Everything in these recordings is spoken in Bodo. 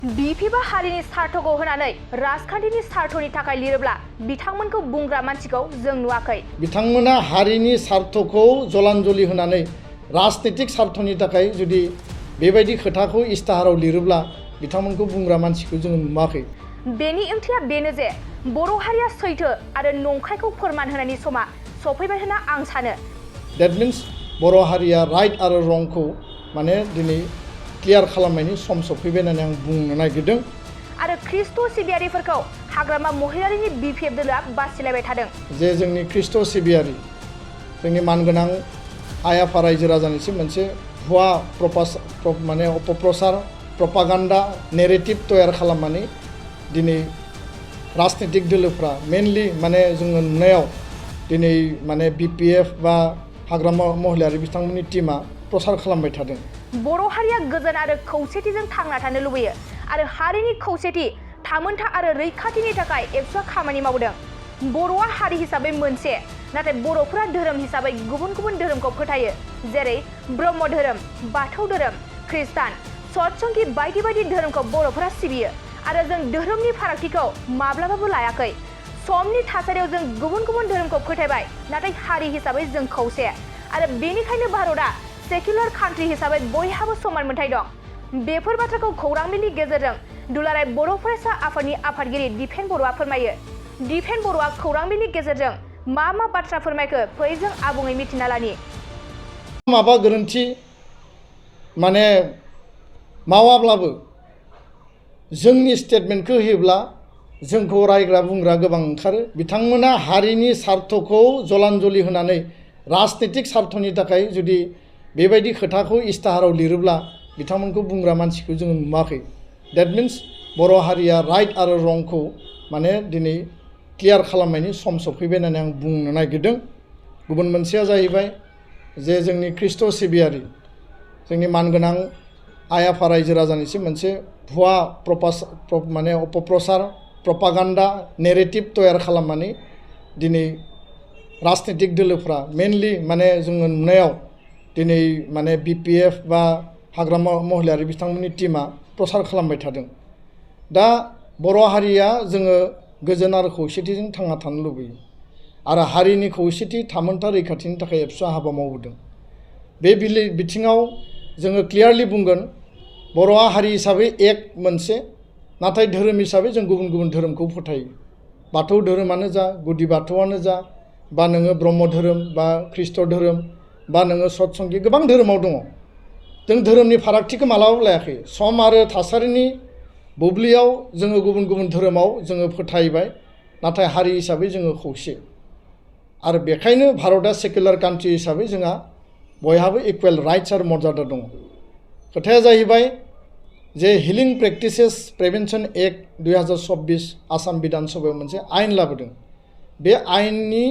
बिफिबा हारिनि सार्थखौ होनानै राजखान्थिनि सार्थनि थाखाय लिरोब्ला बिथांमोनखौ बुंग्रा मानसिखौ जों नुवाखै। बिथांमोना हारिनि सार्थखौ जलान्जलि होनानै राजनीतिक सार्थनि थाखाय जुदि बेबायदि खोथाखौ इस्ताहाराव लिरोब्ला बिथांमोनखौ बुंग्रा मानसिखौ जों नुवाखै। बेनि ओंथिया बेनो जे बर' हारिया सैथो आरो नंखायखौ फोरमान होनायनि समा सफैबाय होनना आं सानो। That means बर' हारिया राइट आरो रंखौ माने दिनै क्लियार खालामनायनि सम सफैबाय होननानै आं बुंनो नागिरदों। आरो ख्रिस्ट' सिबियारिफोरखौ हाग्रामा महिलारिनि बिपिएफ दोलोआ बासिलायबाय थादों। जे जोंनि ख्रिस्ट' सिबियारि जोंनि मानगोनां आइ आफा रायजो राजानिसिम मोनसे भुवा अपप्रचार प्रपागान्डा नेरेटिभ तयार खालामनानै दिनै राजनीतिक दोलोफ्रा मेनलि माने जोङो नुनायाव दिनै माने बिपिएफ बा हाग्रामा महिलारि बिथांमोननि टीमा प्रसार खालामबाय थादों। बर' हारिया गोजोन आरो खौसेथिजों थांना थानो लुबैयो आरो हारिनि खौसेथि थामोनथा आरो रैखाथिनि थाखाय एबसुआ खामानि मावदों। बर'आ हारि हिसाबै मोनसे, नाथाय बर'फोरा धोरोम हिसाबै गुबुन गुबुन धोरोमखौ फोथायो, जेरै ब्रह्म धोरोम, बाथौ धोरोम, खृष्टान, सतसंगी बायदि बायदि धोरोमखौ बर'फोरा सिबियो आरो जों धोरोमनि फारागथिखौ माब्लाबाबो लायाखै। समनि थासारियाव जों गुबुन गुबुन धोरोमखौ फोथायबाय, नाथाय हारि हिसाबै जों खौसे आरो बेनिखायनो भारतआ सेक्युलार कान्ट्रि हिसाबै बयहाबो समान मोनथाय दं। बेफोर बाथ्राखौ खौरां बिलनि गेजेरजों दुलाराय बर' फरायसा आफादनि आफादगिरि दिपेन बर'आ फोरमायो। दिपेन बर'आ खौरां बिलनि गेजेरजों मा बाथ्रा फोरमायखो फै जों आबुङै मिथिना लानि। माबा गोरोन्थि माने मावाब्लाबो जोंनि स्टेटमेन्टखौ होयोब्ला जोंखौ रायग्रा बुंग्रा गोबां ओंखारो। बिथांमोना हारिनि सार्थखौ जलान्जलि होनानै राजनीतिक सार्थनि थाखाय जुदि बेबायदि खोथाखौ इस्ताहाराव लिरोब्ला बिथांमोनखौ बुंग्रा मानसिखौ जोङो नुवाखै। That means बर' हारिया राइट आरो रंखौ माने दिनै क्लियार खालामनायनि सम सफैबाय होननानै आं बुंनो नागिरदों। गुबुन मोनसेया जाहैबाय जे जोंनि ख्रिस्ट' सिबियारि जोंनि मानगोनां आइ आफा रायजो राजानिसिम मोनसे भुवा अपप्रचार प्रपागान्डा नेरेटिभ तयार खालामनानै दिनै राजनीतिक दोलोफ्रा मेनलि माने जोङो नुनायाव दिनै माने बिपिएफ बा हाग्रामा महिलारि बिथांमोननि टीमा प्रसार खालामबाय थादों। दा बर' हारिया जोङो गोजोन आरो खौसेथिजों थांना थानो लुबैयो आरो हारिनि खौसेथि थामोनथा रैखाथिनि थाखाय एबसुआ हाबा मावबोदों। बे बिथिङाव जोङो क्लियारलि बुंगोन बर'आ हारि हिसाबै एक मोनसे, नाथाय धोरोम हिसाबै जों गुबुन गुबुन धोरोमखौ फोथायो। बाथौ धोरोमानो जा, गुदि बाथौआनो जा, बा नोङो ब्रह्म धोरोम बा ख्रिस्ट' धोरोम बा नोङो सतसंगी गोबां धोरोमाव दङ। जों धोरोमनि फारागथिखौ मालाबाबो लायाखै। सम आरो थासारिनि बुब्लियाव जोङो गुबुन गुबुन धोरोमाव जोङो फोथायबाय, नाथाय हारि हिसाबै जोङो खौसे। आरो बेखायनो भारतआ सेक्युलार कान्ट्रि हिसाबै जोंहा बयहाबो इकुवेल राइट्स आरो मर्यादा दङ। खोथाया जाहैबाय जे हिलिं प्रेक्टिसेस प्रिभेन्सन एक्ट 2024 आसाम बिधान सभायाव मोनसे आयेन लाबोदों। बे आयेननि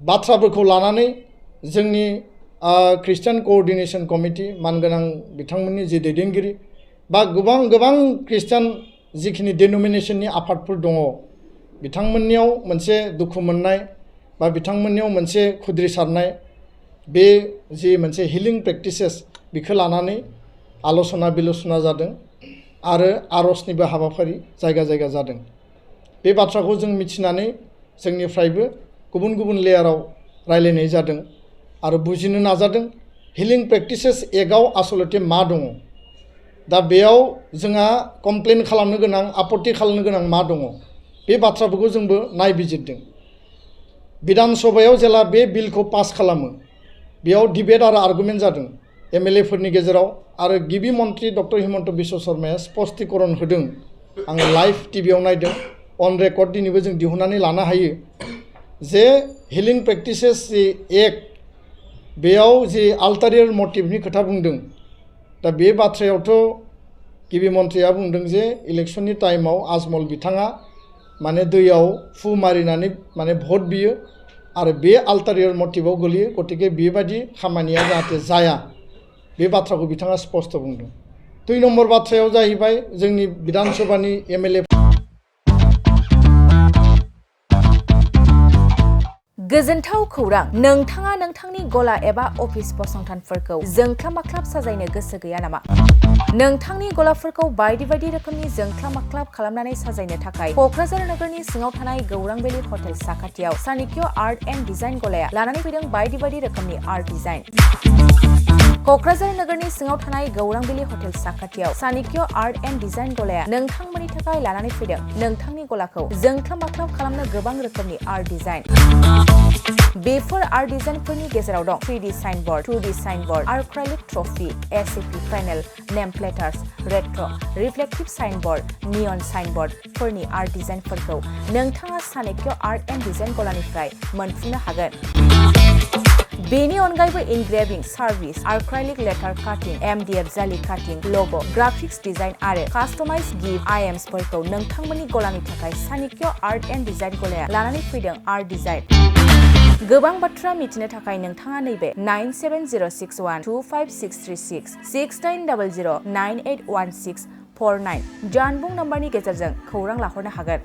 बाथ्राफोरखौ लानानै जोंनि ख्रिस्टियान क'अर्डिनेशन कमिटि मानगोनां बिथांमोननि जे दैदेनगिरि बा गोबां ख्रिस्टियान जिखिनि डेनोमिनेशननि आफादफोर दङ, बिथांमोननियाव मोनसे दुखु मोननाय बा बिथांमोननियाव मोनसे खुद्रिसारनाय, बे जि मोनसे हिलिं प्रेक्टिसेस बेखौ लानानै आल'सना बिल'सना जादों आरो आर'जनिबो हाबाफारि जायगा जायगा जादों। बे बाथ्राखौ जों मिथिनानै जोंनिफ्रायबो गुबुन गुबुन लेयाराव रायलायनाय जादों आरो बुजिनो नाजादों हिलिं प्रेक्टिसेस एक्टआव आसलते मा दङ। दा बेयाव जोंहा कमप्लेन खालामनो गोनां, आपत्ति खालामनो गोनां मा दङ, बे बाथ्राफोरखौ जोंबो नायबिजिरदों। बिधान सभायाव जेला बे बिलखौ पास खालामो बेयाव डिबेट आरो आर्गुमेन्ट जादों एमएलए फोरनि गेजेराव आरो गिबि मन्त्रि डक्टर हिमन्त बिश्व शर्माया स्पष्टीकरण होदों। आङो लाइभ टिभियाव नायदों, अन रेकर्ड दिनैबो जों दिहुननानै लानो हायो जे हिलिं प्रेक्टिसेस जि एक्ट बेयाव जि आल्टारियर मटिभनि खोथा बुंदों। दा बे बाथ्रायावथ' गिबि मन्थ्रिया बुंदों जे इलेक्शननि टाइमाव आजमल बिथाङा माने दैयाव फु मारिनानै माने भट बियो आरो बे आल्टारियर मटिभआव गोलैयो, गतिके बेबायदि खामानिया जाहाथे जाया बे बाथ्राखौ बिथाङा स्पष्ट बुंदों। 2 नम्बर बाथ्रायाव जाहैबाय जोंनि बिधान सभानि एमएलए गोजोनथाव खौरां, नोंथाङा नोंथांनि गला एबा अफिस फसंथानफोरखौ जोंख्लाब माख्लाब साजायनो गोसो गैया नामा? नोंथांनि गलाफोरखौ बायदि बायदि रोखोमनि जोंख्लाब माख्लाब खालामनानै साजायनो थाखाय क'क्राझार नोगोरनि सिङाव थानाय गौरां भेलि हटेल साखाथियाव चाणक्य आर्ट एन्ड डिजाइन गलाया लानानै फैदों बायदि बायदि रोखोमनि आर्ट डिजाइन। क'क्राझार नोगोरनि सिङाव थानाय गौरां भेलि हटेल साखाथियाव चाणक्य आर्ट एन्ड डिजाइन गलाया नोंथांमोननि थाखाय लानानै फैदों नोंथांनि गलाखौ जोंख्लाब माख्लाब खालामनो गोबां रोखोमनि आर्ट डिजाइन। बेफोर आर्ट डिजाइनफोरनि गेजेराव दं 3D signboard, 2D signboard, acrylic trophy, SAP panel, name plates, retro', reflective signboard, neon साइनबोर्डफोरनि आर्ट डिजाइनफोरखौ नोंथाङा चाणक्य आर्ट एन्ड डिजाइन गलानिफ्राय मोनफुंनो हागोन। बेनि अनगायैबो इनग्रेविं सार्भिस, आर्क्राइलिक लेटार काटिं, MDF जालि काटिं, लग', ग्राफिक्स डिजाइन आरो कास्टमाइज गिफ्ट आइटेम्सफोरखौ नोंथांमोननि गलानि थाखाय चाणक्य आर्ट एन्ड डिजाइन गलाया लानानै फैदों आर्ट डिजाइन। गोबां बाथ्रा मिथिनो थाखाय नोंथाङा नैबे 9706125636 6800981649 जानबुं नम्बरनि गेजेरजों खौरां लाहरनो हागोन।